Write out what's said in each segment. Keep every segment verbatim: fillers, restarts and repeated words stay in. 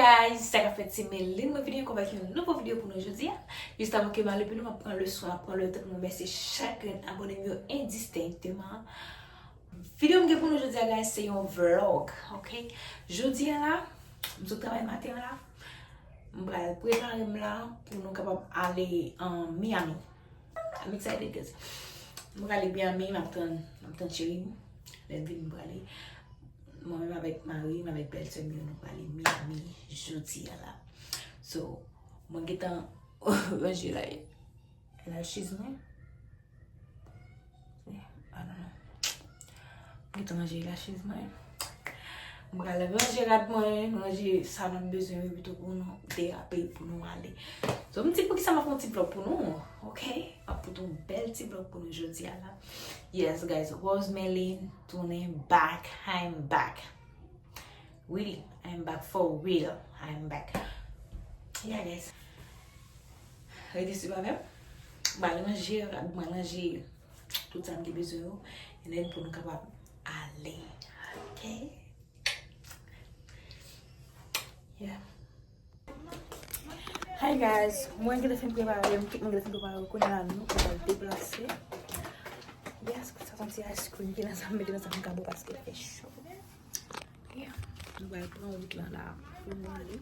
Guys, sa k ap fèt, se Meline. Mwen vini ankò avèk yon nouvo videyo pou nou jodi a. Jis avan ke m ale pi lwen, m ap pran le swen, m ap pran le tan pou m remèsye chak grenn abòne m yo endistenkteman. Videyo m gen pou nou jodi a, guys, se yon vlog, ok? Jodi a la, m sot travay maten an la, m pral prepare m la pou nou kapab ale an Miami. I'm excited, guys. M prale Miami, m ap tann, m ap tann cheri m. Lè l vini, m prale. Mwen menm avèk mari m, avèk bèlsè m yo, nou prale Miami jodi a la. So, mwen gentan ranje la. Lal chiz mwen. Yeah, I don't know. Mwen gentan ranje la chiz mwen. Mwen pral ranje rad mwen, ranje sa nou bezwen wi pito pou nou derape pou nou ale. So, m di poukisa m ap fè yon ti vlog pou nou, ok? M ap pote yon bèl ti vlog pou nou jodi a la. Yes, guys, Rosemeline tounen back, I'm back. Really, I'm back for real, I'm back. Yeah, guys. Rete swiv avè m. M al ranje rad, m al ranje tout sa m te bezwen yo. And then pou nou kapab ale. Ok? Yeah. Hi guys, mwen gentan fin prepare m, tout mwen gentan fin prepare m, kounye a nou pral deplase. Yes, sa se yon ti ice cream ki nan sa m mete nan sa m ka bwè paske fè cho. Yeah. Nou pral pran wout lan la pou nou ale.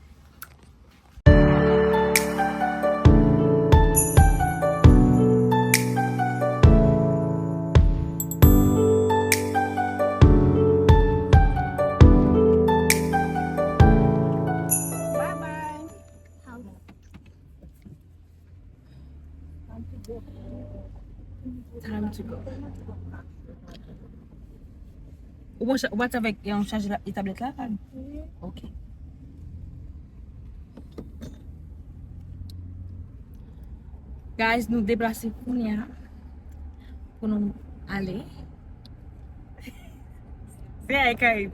Bye bye. Time to go. Ou bon, ou pati avèk yon chaje la, e tablèt la? Ok. Guys, nou deplase kounye a pou nou ale. Se ay Karayib.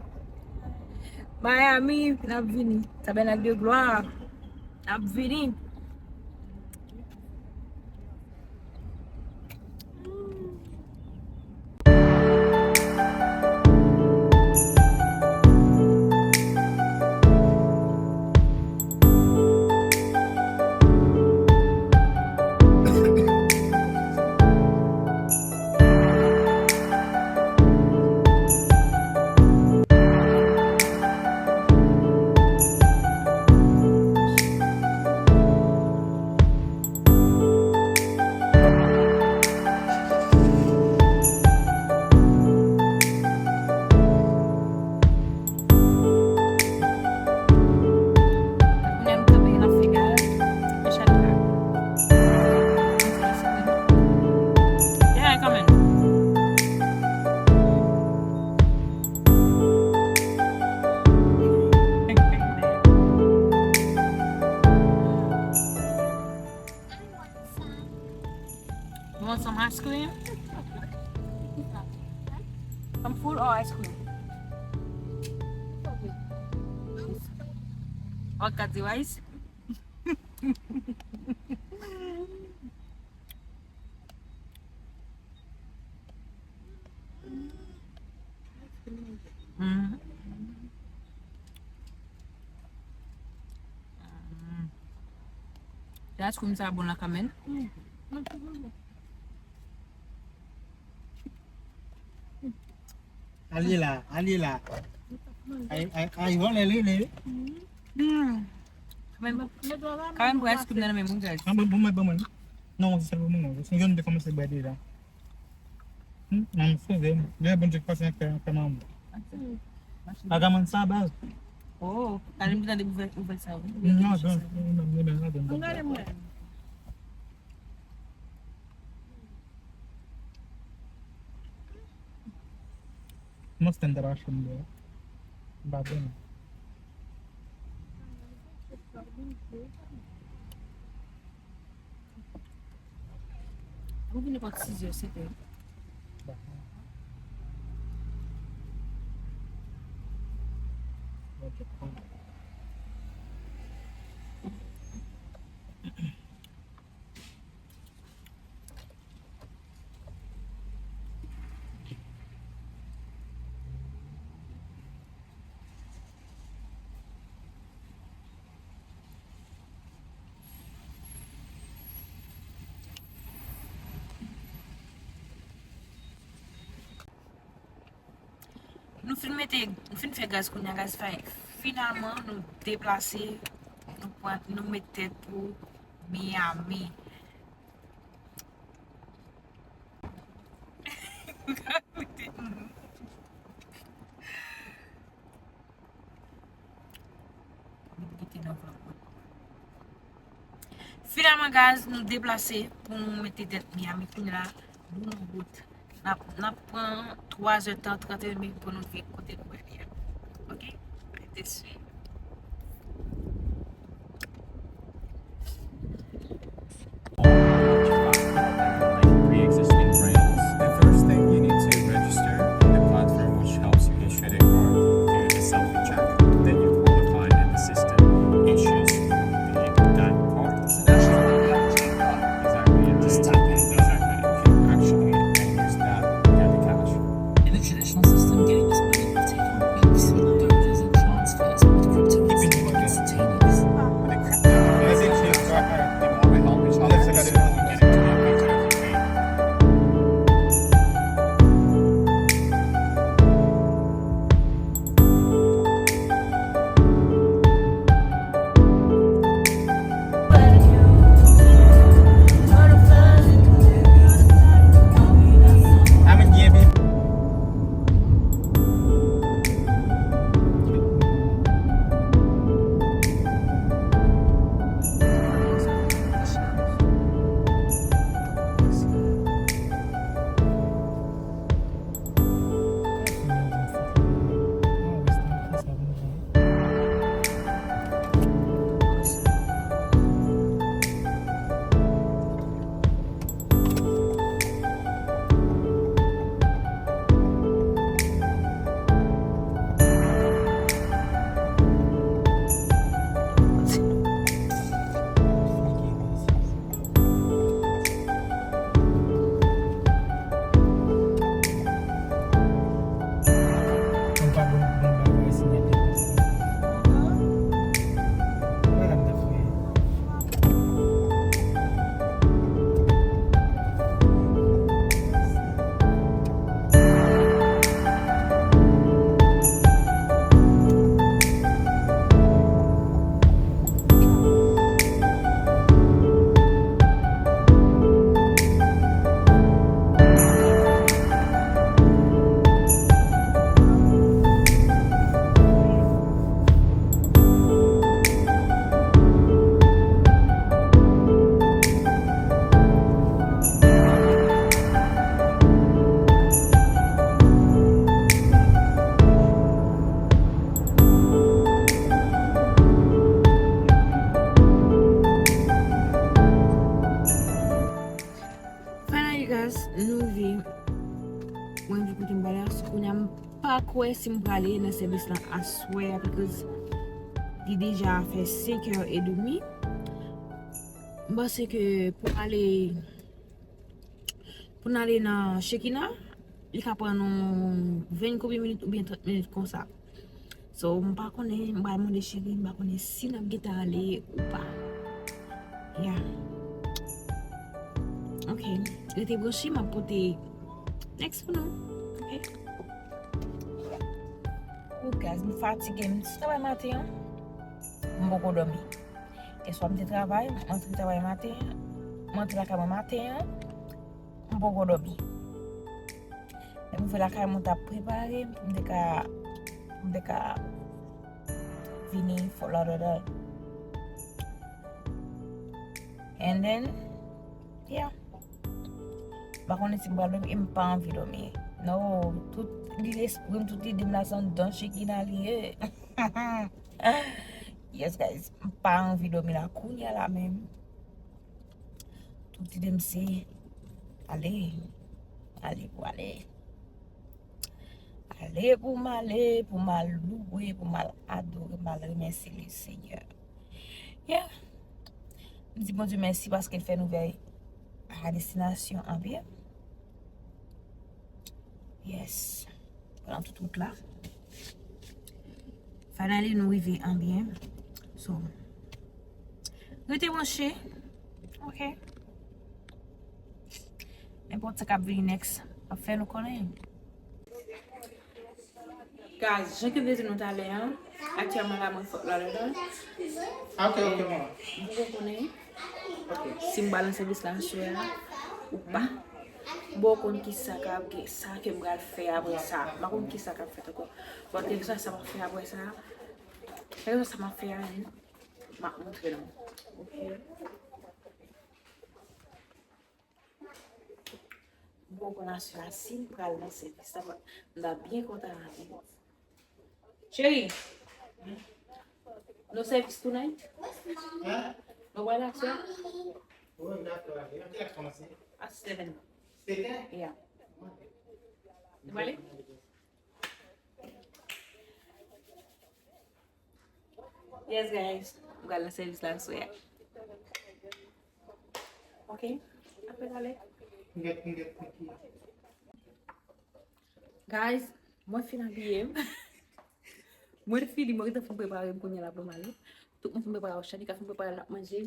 Miami, n ap vini. Tabènak de glwa. N ap vini. Kounye a nou kanpe, n ap fè gaz. Mechan ka. Yeah, coming. You want some ice cream? Some food or ice cream? What got the rice? Mm. Mm. Ice cream sa bon la kanmenm. Ale la, ale la. Ay, ay, ay, vòlè, lele. Hmm. Kanmenm, kanmenm pou ice cream nan men moun, guys. An bon, bon, mwen, bon, mwen. Non, se pou mwen. Se yon de kòmanse bwè deja. Hmm, nan m sove. Lè Bondye pase nan kè, nan kè manman. Agaman sa, baz. Oh, talè m te tande ouvè, ouvè sa, wi. Non, non, non, non, non, non, non. Gade mwen. Mwen stand up a chanm bò. M pa bon. Ou vini pa sizè, sètè. Fin mete, fin fè gaz kounye a, gaz fè. Finalman, nou deplase, nou pran, nou met tèt pou Miami. Finalman, guys, nou deplase pou nou mete tèt Miami. Kounye la, nou nan wout. N ap, n ap pran twa zè tan, trannteyen minit pou nou rive kote nou prale a. Ok? Rete swiv. Pre-existing brands. The first thing you need to register on the platform which helps you get credit card. There is a selfie check, then you qualify and the system issues the debit card. Exactly, yeah. Just tap in. Exactly. You can actually use that to get the cash. In the traditional system, getting this money will take weeks with dollars and transfers, but crypto is instantaneous. Finally, guys, nou rive. Mwen rive kote m prale a. So, kounye a, m pa kwè si m prale nan sèvis lan aswè a, because li deja fè senk è edmi. M panse ke pou ale, pou n ale nan Shekinah, li ka pran nou ven konbyen minit oubyen trant minit konsa. So, m pa konnen, m pral mande Cheri, m pa konnen si n ap gentan ale ou pa. Yeah. Ok. Rete branche, m ap pote next pou nou. Ok. Ooh, guys, m fatige, m sot travay maten an. M poko dòmi. Yèswa m te travay, m antre travay maten an. M antre lakay mwen maten an. M poko dòmi. Lè m rive lakay mwen, m t ap prepare m pou m te ka, pou m te ka vini Fort Lauderdale. And then, yeah. M pa konnen si m pral dòmi, e m pa anvi dòmi. No, tout lide espri m, tout lide m la se anndan Shekinah li ye. Yes, guys, m pa anvi dòmi la kounye a la menm. Tout lide m se ale, ale pou ale. Ale pou m ale, pou m al louwe, pou m al adore, m al remèsye le Senyè. Yeah. M di Bondye mèsi paske l fè n rive a destinasyon an byen. Yes. Pandan tout wout la. Finally, nou rive an byen. So, rete branche. Ok. Nenpòt sa k ap vini next, m ap fè nou konnen. Guys, jan ke m te di nou talè a, aktyèlman la mwen fòk la ladan. Ok, ok, manman. M poko konnen si m pral nan sèvis la aswè a ou pa. M poko konn kisa k ap gen, sa ke m pral fè apre sa. M pa konn kisa k ap fèt ankò. Bon, kèlkeswa sa m ap fè apre sa, kèlkeswa sa m ap fè a, m ap montre nou. Ok. Bon, kounye a si m pral nan sèvis la, m ta byen kontan ale. Cheri, no service tonight? Hein? No why not, sir? Wi, dakò, ale. Nan kilè k kòmanse? A seven. Seven? Yeah. Nou prale? Yes, guys. M pral nan sèvis la aswè a. Ok. Apre talè. Guys, mwen fin abiye m. Mwen fini, mwen gentan fin prepare m kounye a la pou m ale. Tout moun fin prepare, Shanika fin prepare l ap manje.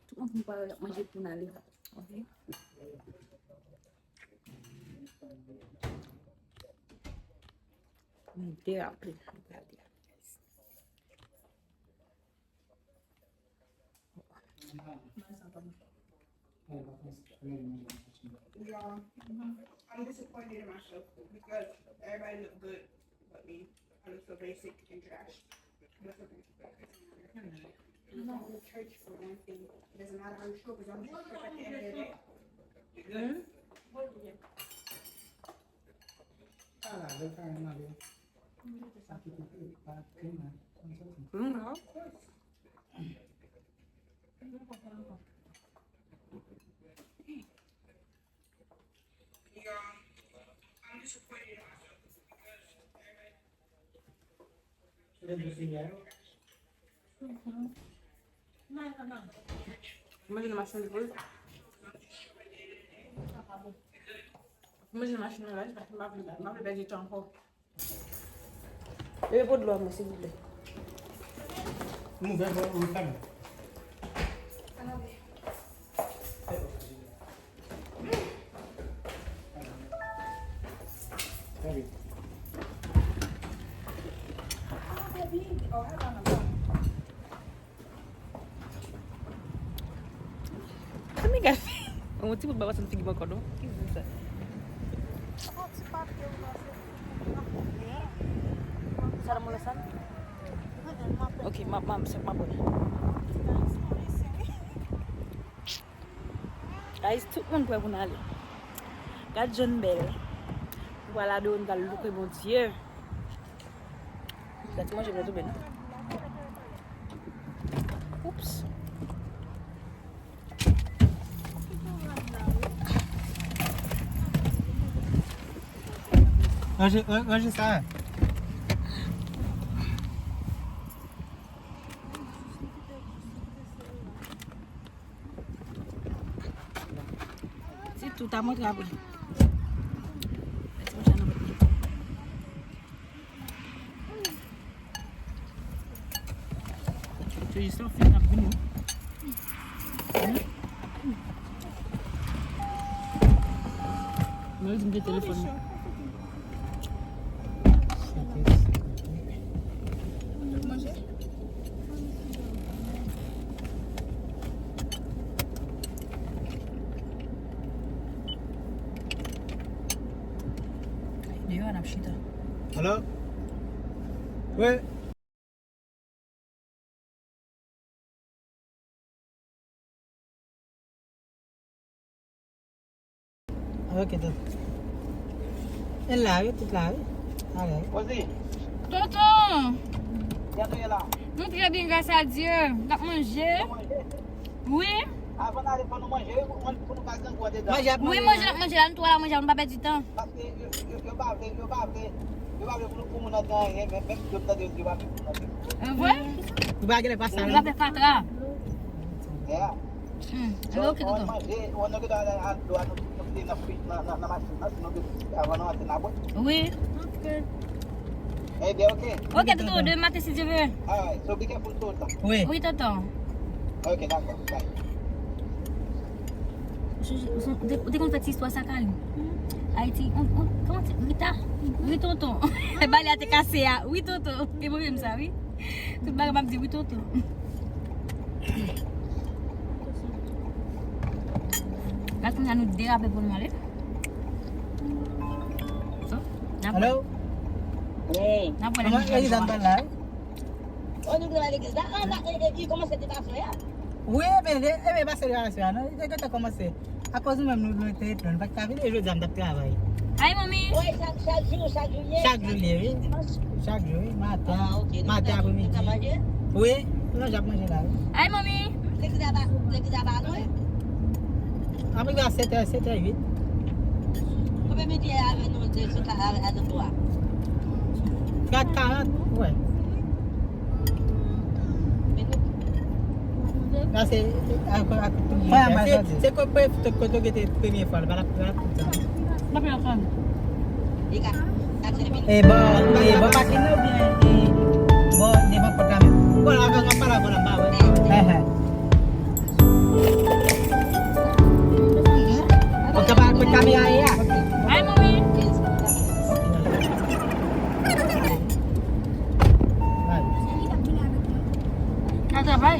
Tout moun fin prepare l ap manje pou n ale. Ok. M derape. Gade. Y'all, I'm disappointed in myself because everybody looked good but me. I look so basic and trash. That's okay. I'm not going to church for one thing. It doesn't matter how you show up, because I'm going to church at the end of the day. Good. Manje nan machin pou l. Manje nan machin nan la, paske m pa vle, m pa vle pèdi tan ankò. Bebe, pot dlo a mwen, silvouplè. M ouvè, m ouvè fèmen. Sa m gade. Yon ti bout baba sou figi m ankò, non? Ki se sa? Sa nan mwen sa? Ok, m ap, m ap, m ap abòne. Guys, tout moun prè pou n ale. Gad jan n bèl. Nou pral adore, nou pral louwe Bondye. Gad ti manje m nan tou bèl. Oups. Ranje, ra-, ranje sa. Se tout a montre apre. Se jis sa w fin ap vini. Mwen di m te telefòn nan. Deyò a n ap chita. Hello? Wi. Ok, tonton. E la, wi, tout la, wi. Alright. Tonton! Jan nou ye la? Nou trè byen, gras a Dye. N ap manje. Wi. Avan n ale, fò nou manje, wi, pou, pou nou pa grangou andedan. Manje ap manje. Wi, manje n ap manje la, nou twò la manje, nou pa pèdi tan. Paske yo, yo, yo pa vle, yo pa vle, yo pa vle pou nou, pou moun nan gen anyen, men, menm si yo tande yo di yo pa vle pou moun nan gen. E vre? Ou pa genlè pa sa, non? Yo pa fè fatra. Yeah. Hmm. Ok, tonton. Manje, ou nan gentan al, al dlo a, nou, nou kite nan fri-, nan, nan, nan machin nan, si nou gen, avan nou antre n a bwè. Wi. Ok. Ebyen, ok. Ok, tonton, demen maten, si Dye vle. Alright, so be careful, tonton. Wi. Wi, tonton. Ok, dakò. Bye. Ou te, ou te konn fè ti istwa sa, Kali? Ayiti, on, on, kòman ti, Rita? Wi, tonton. Bale a te kase a. Wi, tonton. E mwen menm sa, wi. Tout bagay m ap di, wi, tonton. La, kounye a nou derape pou nou ale. So, n ap wè. Hello? Wi. N ap wè nan videyo a. Legliz la, wi. O, nou gen legliz la. Ah, la, e, e, li kòmanse depi aswè a. Wi, ebyen, e, ebyen, pase depi aswè a, non? Li te gentan kòmanse. Akoz nou menm, nou, nou te, nou pa t ka vini, jodi a, m t ap travay. Hi, mommy. Wi, chak, chak jou, chak jou ye. Chak jou li ye, wi. Chak jou, wi. Maten, ah, ok. Maten, apremidi. Wi, nou j ap manje la, wi. Hi, mommy. Legliz la pa, legliz la pa lwen. Aprive a sèt è, sèt è uit. Konbyen minit avè nou de sou ka, avè, avè nou a? Kat karant, wi. Minit. La, se, se, ak, ak, se, se kote, kote, kote w te premye fwa, la, pa la, pa la, tout sa. Mwen ap fè ansanm. E bò, e bò pakin nan oubyen e bò devan pòt la menm? Bon, la, la, la, pa la, pa la, pa wè. Enhen. Ou kapab pran kamera a? Ay, mommy. Al travay.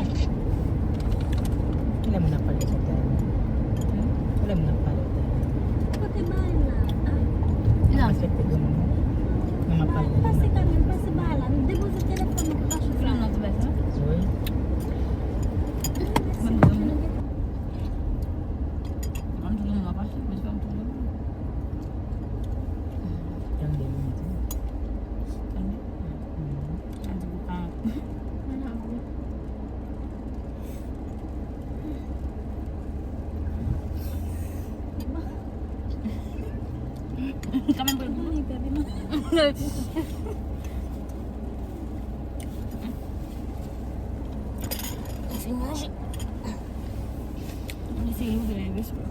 Kilè moun ap pale sou tè a? Kilè moun ap pale sou tè a? Kote bay la? Ap respekte granmoun. Moun ap pale. Pase kamyon, pase bay la. Nou depoze telefòn nan pou mache. Kilè moun ap travay sa? Wi. Mwen di granmoun ap pase, mwen di granmoun ap pase. Tande, mwen di. Tande. Tande, mwen di. Kanmenm pou l bon. Fin manje. Li se yon grenn respe.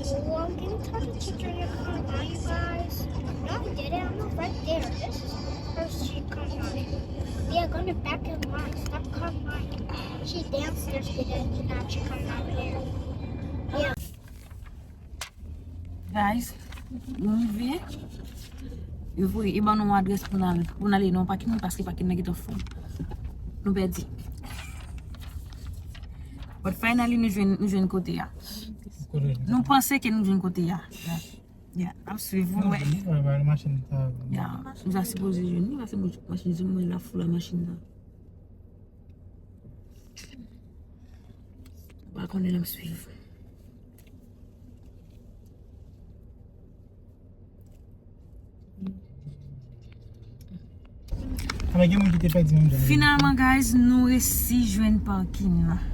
So, I'm gonna talk to teacher and come by, you guys. No, I didn't. I'm right there. This is her. She come by. Yeah, go in the back of mine. Stop coming by. She downstairs today. Now she come down here. Yeah. Guys, nou rive. Yo voye, yo ban nou yon adrès pou n al, pou n ale nan yon pakin, paske pakin nan gentan fou. Nou pèdi. But finally, nou jwenn, nou jwenn kote a. Nou panse ke nou jwenn kote a. Yeah, ap swiv ou, wè. Yeah, nou ta sipoze jwenn li, paske machin, mwen la fou la machin nan. Ou pa konnen, n ap swiv. Finalman, guys, nou resi jwenn pakin nan.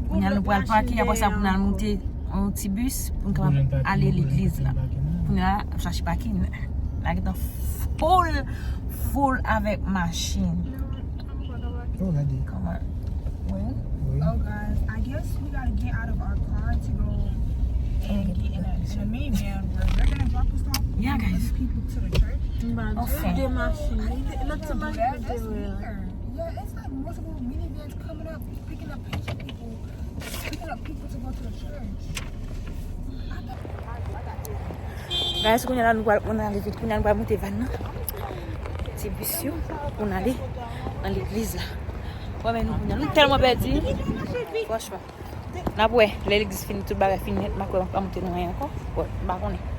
Kounye a nou pral pake, apre sa pou n al moute yon ti bis pou n kapab ale legliz la. Kounye a, n ap chache pakin. La gentan full, full avèk machin. Oh, gade. Kòman? Wi. Wi. Oh, guys, I guess we gotta get out of our car to go and get in a, in a minivan where they're gonna drop us off and other people to the church. Anfen. Lòt ti machin. Lòt ti machin ki te wè. Yeah, it's like multiple minivans coming up, picking up people, picking up people to go to the church. I thought, I got this. Guys, kounye a la nou pral, nou ale vit. Kounye a nou pral monte van nan. Ti bis yo pou n ale nan legliz la. Wè, men nou kounye a, nou tèlman pèdi. Franchman. N ap wè, lè legliz fini, tout bagay fini nèt, m pa kwè m ap monte nou anyen ankò. Bon, m pa konnen.